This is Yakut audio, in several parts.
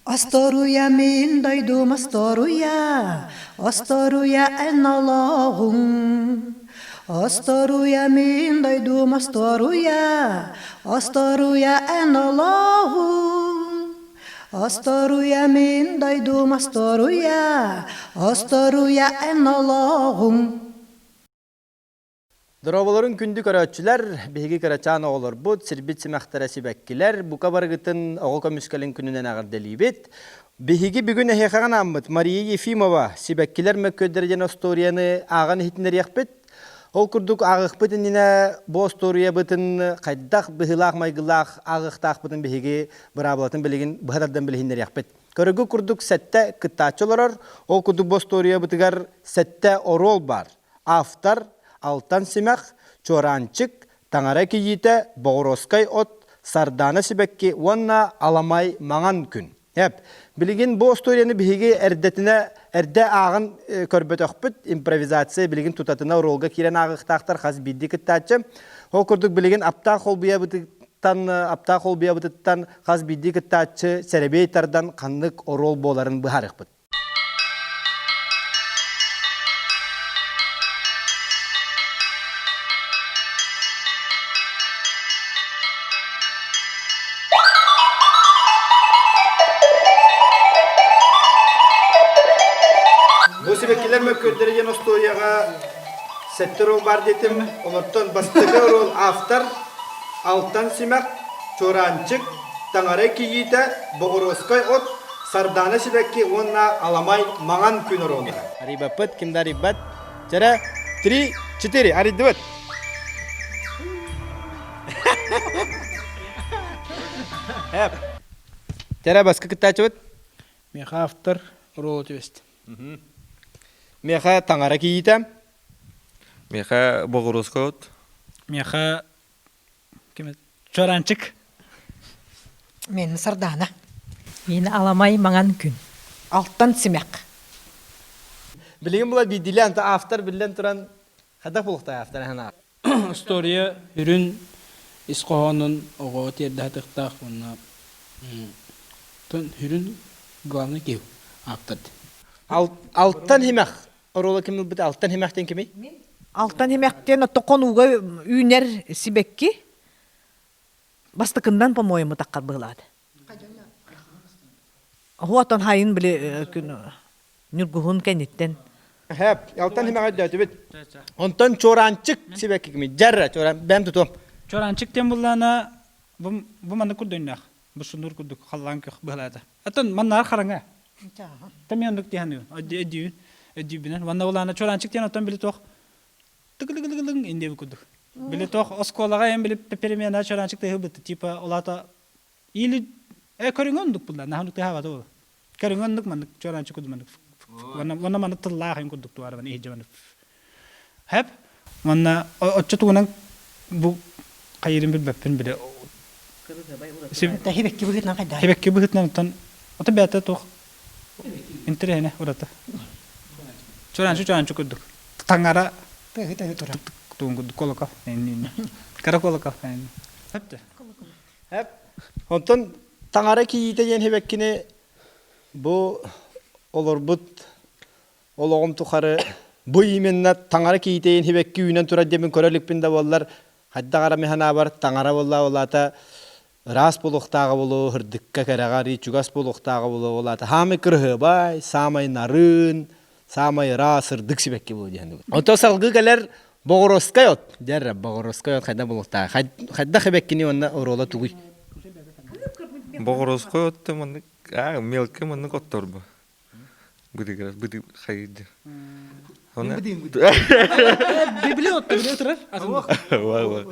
Осторуйа мин дойдум осторуйа, Осторуйа эн олоҕуҥ. Осторуйа мин дойдум осторуйа, Осторуйа эн олоҕуҥ. Осторуйа мин дойдум осторуйа, Осторуйа эн олоҕуҥ. Дорооболорун күндү көрөөччүлэр, биһиги кырачаан оҕолорбут, сирбит симэхтэрэ сибэккилэр, бука барыгытын оҕо көмүскэлин күнүнэн эҕэрдэлиибит. Биһиги бүгүн эһиэхэҕэ анааммыт Мария Ефимова «Сибэккилэр мөккүөрдэрэ» диэн остуоруйаны ааҕан иһитиннэриэхпит. Ол курдук ааҕыахпыт иннинэ бу остуоруйабытын хайдах быһыылаах-майгылаах ааҕыахтаахпытын биһиги быраабылатын билигин быһа тардан билиһиннэриэхпит. Көрүгү курдук сэттэ кыттааччы олорор, ол курдук бу остуоруйабытыгар сэттэ оруол баар. Автор Алтан Симэх, Чуораанчык, Таҥара кийиитэ, Боҕуруоскай от, Сардаана сибэкки уонна Аламай маҥан күн. Эп, билигин бу остуоруйаны биһиги эрдэтинэ эрдэ ааҕан көрбөтөхпүт. Импровизация билигин тутатына оруолга киирэн ааҕыахтаахтар хас биирдии кыттааччы. Ол курдук билигин аптаах холбуйабытыттан аптаах холбуйабытыттан хас биирдии кыттааччы сэрэбиэй тардан ханнык оруол буоларын быһаарыахпыт. Бу сибэккилэр мөккүөрдэрэ диэн остуоруйаҕа сэттэ оруол баар диэтим. Олортон бастакы оруол автор Алтан Симэх, Чуораанчык, Таҥара кийиитэ, Боҕуруоскай от, Сардаана сибэкки уонна Аламай маҥан күн оруоллара. Арыйбаппыт, ким да арыйбат. Чэрэ, три, четыре, арыйдыбыт. Эп. Чэрэ, баскы кыттааччыбыт. Миэхэ автор оруола түбэстэ. Миэхэ таҥара кийиитэ. Миэхэ боҕуруоска от. Миэхэ Ким Чоранчык. Мен Сардаана. Мин аламай маҥан күн. Алтан симэх. Билигин була биирдиилээн автор биллэн туран хайдах буолуохтай автор аһына. История үрүн ис хоһоонун оҕо тиэрдэ сатыахтаах уонна үрүн главный киһи ааптар. Алтан химэх оруола ким ылбыт Алтан химэхтэн кимий? Алтан химэхтэн оттокон ууга үүнэр сибэкки бастакындан по-моему таххар быһылаат. Оһуотон хайын били күн ньургуһун кэнниттэн. Хэп, Алтан химэҕэ өйдөөтүбүт. Онтон чуораанчык сибэкки кимий? Дьарра, чуораан, бэм тутуом. Чуораанчык диэн буллаана бу бу маннык курдук бу сунуур курдук халлаан көх быһылаата. Оттон маннаар хараҥа. Та мен оннук диһаныыбын. Өйдүүбүн. Өйдүүбүнэн. Уонна улаана чуораанчык диэн оттон били туох тыгылыгылыгылыҥ индиэби курдук. Били туох оскуолаҕа эн били перемена чуораанчык тыһы типа улаата или э көрүҥэ оннук булла наһаа оннук тыһаабата ол. Көрүҥэ оннук маннык чуораанчык курдук маннык уонна маннык тыллаах ин курдук туарабын иһдьэ маннык Хэп уонна оччо тугунан бу хайырын билбэппин били Хибэкки быһыытынан хайдаа. Хибэкки быһыытынан оттон ото бэйэтэ туох интэриэһинэ ураты. Чураанчы чураанчы курдук. Таҥара Тыһы турар. туун курдук колокол. Кара колокол. Хэпте. Хэп. Онтон таҥара кийиитэ диэн хибэккини бу олорбут олоҕум тухары бу именно таҥара кийиитэ диэн хибэкки үүнэн турар диэмин көрө иликпин да буоллар хайдах эрэ мин санаабар таҥара буолла улаата ыраас буолуохтааҕа буолуо ырдыкка кэрэҕэ арыый чугас буолуохтааҕа буолуо улаата саамай кырыһыабай саамай нарын саамай ыраас сырдык сибэкки буолуо диэн Онтон салгыы кэлэр Боҕуруоскай от дьэр Боҕуруоскай от хайдах буолуохтааҕа хайдах сибэккини уонна оруола тугуй Боҕуруоскай от маннык аа мелкий маннык отторбу Быдыгырас быды хайыды. Оны Били отто били отырар.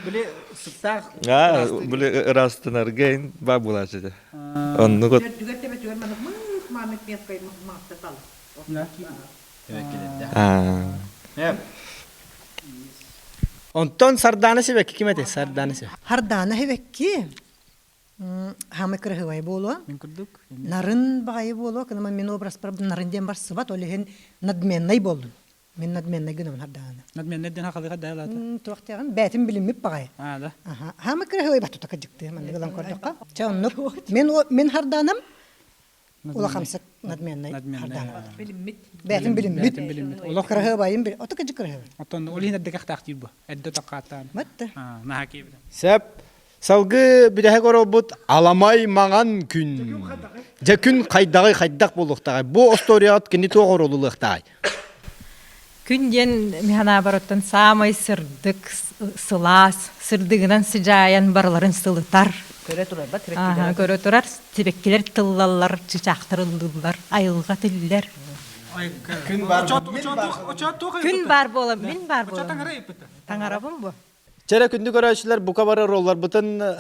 Били сыттаах. Аа, били ырастанарга ин ба булачы. Оннук от. Түгэр төбөтүгэр маннык мыых маамык мелкой маатта тал. Аа. Онтон Сардаана сибэкки ким этэй? Сардаана сибэкки. Хардаана сибэкки. Хаамай кыраһыабай буолуо. Мин курдук. Нарын баҕайы буолуо. Кыныма мин образпар нарын диэн барсыбат, ол иһин надменнай буоллун. Мин надменнай гынабын хардааны. Надменнай диэн хахалыга дайлаата. Туох диэҕин бээтин билиммит баҕайы. Аа да. Аха. Хаамай кыраһыабай батута кырдьыкты маннык ылан көрдөххө. Чэ оннук. Мен мен хардааным. Улахамсык надменный Хардаанова. Билиммит. Бэйэтин билиммит. билиммит. Олох кыраһыабайын бил. Ото кыдьык кыраһыабай. Оттон ол иһин эрдэ кэхтаахтиир бу. Эрдэ токкааттаан. Матта. Наһаа киэбит. Сөп. Салгыы бүтэһик оруолбут Аламай маҥан күн. Дьэ күн хайдаҕый хайдах буолуохтааҕый? Бу остуоруйаҕыт кини туох оруолулуохтааҕый? Күн диэн механаабарыттан саамай сырдык, сылаас, сырдыгынан сыдьаайан барыларын сылытар. Көрө турар ба Ааһа, көрө турар, сибэккилэр тыллаллар, чычаахтар ыллыыллар, айылҕа тиллэр. Күн баар Күн баар буолан, мин баар буолан. Таҥарабын бу. Чэрэ күндү көрөөччүлэр бука бары ролларбытын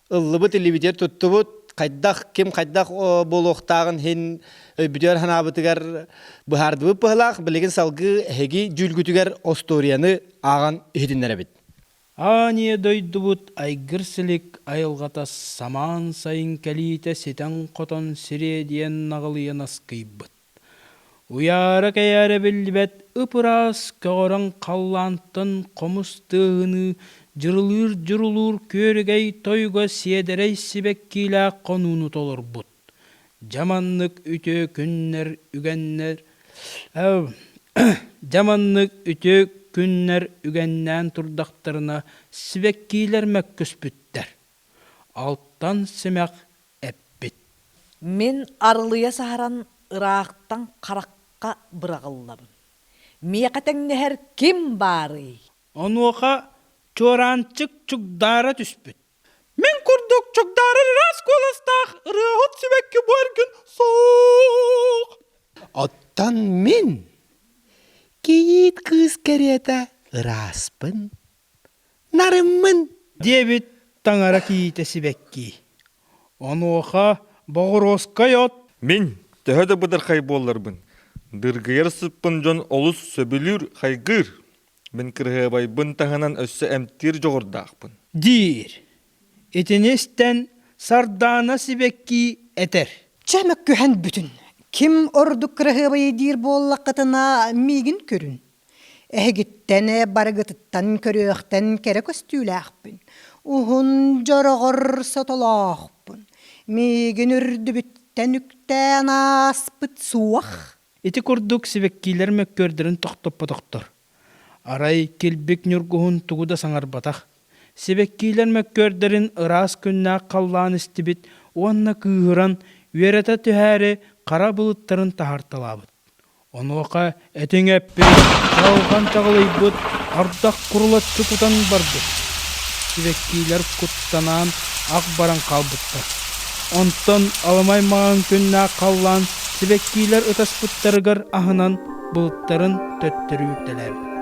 ыллыбыт, илиибитигэр туттубут. Хайдах, ким хайдах буолуохтааҕын иһин өйбүтүгэр санаабытыгар быһаардыбыт быһылаах. Билигин салгыы эһиги дьүүлгүтүгэр остуоруйаны ааҕан иһитиннэрэбит. Аан дойдубут айгыр-силик айылҕата самаан сайын кэлиитэ ситэн-хотон сириэдийэн наҕылыйан аскыйбыт. Уйаара-кэйээрэ биллибэт ып-ыраас көҕөрөн халлаантан хомус тыаһыныы дьырылыыр-дьурулуур күөрэгэй тойуга сиэдэрэй сибэккиилээх хонууну толорбут. Дьэ маннык үтүө күннэр үгэннэр Дьэ маннык үтүө күннэр үгэннээн турдахтарына сибэккиилэр мөккүспүттэр. Алтан симэх эппит. Мин арылыйа саһаран ыраахтан харахха быраҕыллабын. Миэхэ тэҥнэһэр ким баарый? Онуоха чуораанчык чугдаара түспүт. Мин курдук чугдаарар ыраас куоластаах ырыаһыт сибэкки бу эргин суох. Оттон мин кийиит кыыс кэриэтэ ырааспын, нарыммын. Диэбит таҥара кийиитэ сибэкки. Онуоха боҕуруоскай от Мин, төһө да быдырхай буолларбын, дыргыйар сыппын дьон олус сөбүлүүр, хайгыыр. Мин кырыһыабайбын таһынан өссө эмтиир дьоҕурдаахпын. Диир. Итини истэн Сардаана сибэкки этэр. Чэ, мөккүһэн бүтүн. Ким ордук кыраһыабайы диир буоллаххытына, миигин көрүн. Эһигиттэн барыгытыттан көрүөхтэн кэрэ көстүүлээхпин, уһун дьороҕор сотолоохпун, миигин үрдүбүттэн үктээн ааспыт суох. Ити курдук сибэккилэр мөккүөрдэрин тохтоппотохтор. Арай килбик ньургуһун тугу да саҥарбатах. Сибэккилэр мөккүөрдэрин ыраас күннээх халлаан истибит уонна кыыһыран үөрэтэ түһээри хара былыттарын таһаарталаабыт. Онуоха этиҥ эппит, чаҕылҕан чаҕылыйбыт, ардах курулаччы кутан барбыт. Сибэккилэр куттанаан ах баран хаалбыттар. Онтон аламай маҥан күннээх халлаан сибэккилэр ытаспыттарыгар аһынан былыттарын төттөрү үүртэлээбит.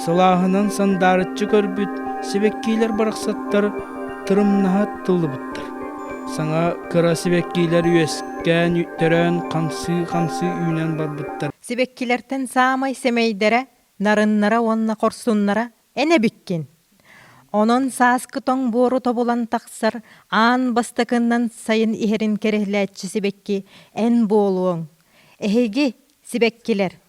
Сылааһынан сандаарыччы көрбүт сибэккилэр барахсаттар тырымнаһа тыллыбыттар. Саҥа кыра сибэккилэр үөскээн, төрөөн, хамсыы-хамсыы үүнэн барбыттар. Сибэккилэртэн саамай сэмэйдэрэ, нарыннара уонна хорсуннара эн эбиккин. Онон сааскы тоҥ буору тобулан тахсар аан бастакыннан сайын иһэрин кэрэһилээччи сибэкки эн буолуоҥ. Эһиги, сибэккилэр,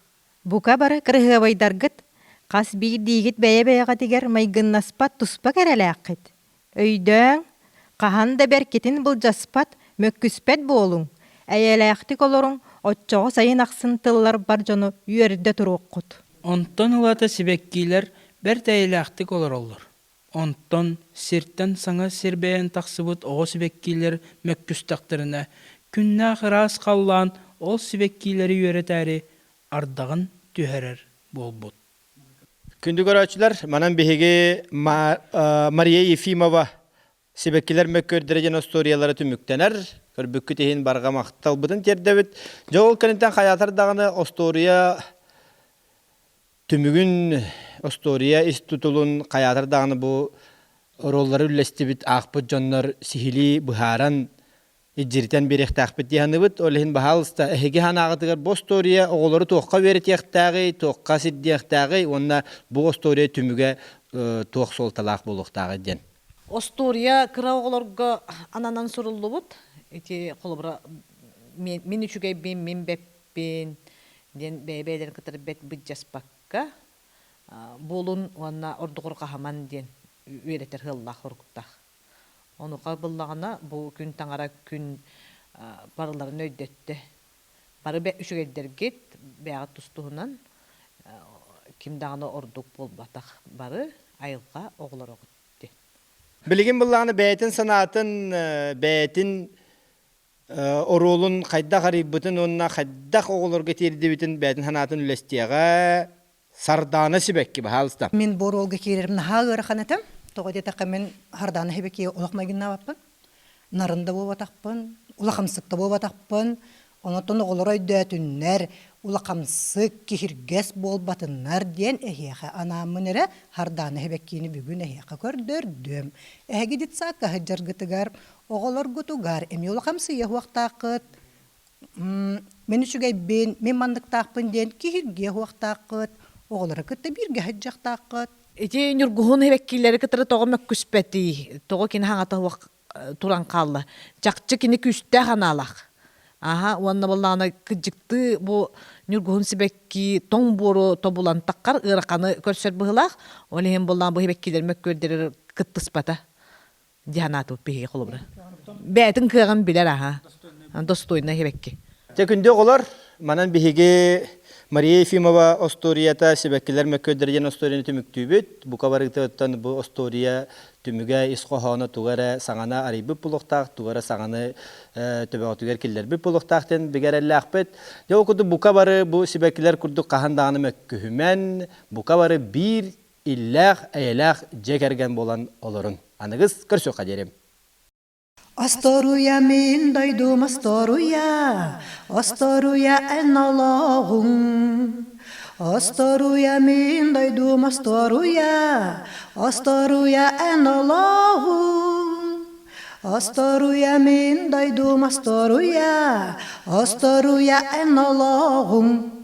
Бука бары кырыһыабайдаргыт, хас биирдиигит бэйэ-бэйэҕитигэр майгыннаспат туспа кэрэлээххит. Өйдөөҥ, хаһан да бэркитин былдьаспат, мөккүспэт буолуҥ, эйэлээхтик олоруҥ, оччоҕо сайын ахсын тыллар бар дьону үөрдэ туруоххут. Онтон ылата сибэккилэр бэрт эйэлээхтик олороллор. Онтон сиртэн саҥа сирбэйэн тахсыбыт оҕо сибэккилэр мөккүстэхтэринэ, күннээх ыраас халлаан ол сибэккилэри үөрэтээри ардаҕын түһэрэр буолбут. Күндү көрөөччүлэр, манан биһиги Мария Ефимова Сибэккилэр мөккүөрдэрэ диэн остуоруйалара түмүктэнэр. Көрбүккүт иһин барҕа махталбытын тиэрдэбит. Дьэ ол кэнниттэн хайаатар даҕаны остуоруйа Түмүгүн остуоруйа ис тутулун хайаатар даҕаны бу оруоллары үллэстибит аахпыт дьоннор сиһилии быһааран илдьиритэн биэриэхтээхпит дии саныыбыт. Ол иһин баһаалыста эһиги санааҕытыгар бу остуоруйа оҕолору туохха үөрэтиэхтээҕий, туохха сирдиэхтээҕий уонна бу остуоруйа түмүгэ туох суолталаах буолуохтааҕый диэн. Остуоруйа кыра оҕолорго ананан суруллубут. Ити холобура мин үчүгэйбин, мин бэппин, диэн бэйэ-бэйэлэрин кытары бэрт быдьаспакка буолун уонна ордугурҕаһыман диэн үөрэтэр ыаллаах оруктаах. Онуоха буллаҕына бу күн таҥара күн Барыларын өйдөттө. Бары үчүгэйдэргит бэйэҕит тус-туһунан ким даҕаны ордук буолбатах. Бары айылҕа оҕолороҕут диэн. Билигин былааны бэйэтин санаатын, бэйэтин оруолун хайдах арыйбытын уонна хайдах оҕолорго тиэрдибитин бэйэтин санаатын үлэстиэҕэ. Сардаана сибэкки, баһаалыста. Мин бу оруолга киирэрим наһаа ыарахан этим. Тоҕо диэтэххэ мин Сардаана сибэкки олох майгыннаабаппын. Нарын да буолбатахпын, улахамсык да буолбатахпын. Онотон оҕолор өйдөөтүннэр, улахамсык, киһиргэс буолбатыннар диэн эһиэхэ анааммын эрэ Сардаана сибэккини бүгүн эһиэхэ көрдөрдүм. Эһиги детсадка сылдьаргытыгар оҕолоргутугар эмиэ улахамсыйа уохтааххыт. Мин үчүгэйбин, мин манныктаахпын диэн киһиргиэ уохтааххыт, оҕолору кытта бииргэ сылдьыахтааххыт. Ити Ньургуһун эбэккиилэри кытары тоҕо мөккүспэтий? Тоҕо кини хаҥата суох туран хаалла? Чахчы кини күүстээх анаалаах. Аха, уонна буоллаҕына кыдьыктыы бу Ньургуһун сибэкки тоҥ буору тобулан таххар ыараханы көрсөр быһыылаах. Ол иһин буоллаҕына бу сибэккилэр мөккүөрдэрэр кыттыспата. дии санаатыбыт биһиги холобура. Бэйэтин кыаҕын билэр аха. Достойна сибэкки. Дьэ күндү оҕолор, манан биһиги Мария Ефимова остуоруйата «Сибэккилэр мөккүөрдэрэ» диэн остуоруйаны түмүктүүбүт. Бука барыгытыттан бу остуоруйа түмүгэ, ис хоһооно тугу эрэ саҥаны арыйбыт буолуохтаах, тугу эрэ саҥаны төбөҕүтүгэр киллэрбит буолуохтаах диэн бигэ эрэллээхпит. Дьэ ол курдук бука бары бу сибэккилэр курдук хаһан даҕаны мөккүһүмэн, бука бары биир иллээх, эйэлээх дьиэ кэргэн буолан олорун. Аныгыс көрсүөххэ диэрим. Осторуйа мин дойдум осторуйа, осторуйа эн олоҕуҥ. Осторуйа мин дойдум осторуйа, осторуйа эн олоҕуҥ. Осторуйа мин дойдум осторуйа, осторуйа эн олоҕуҥ.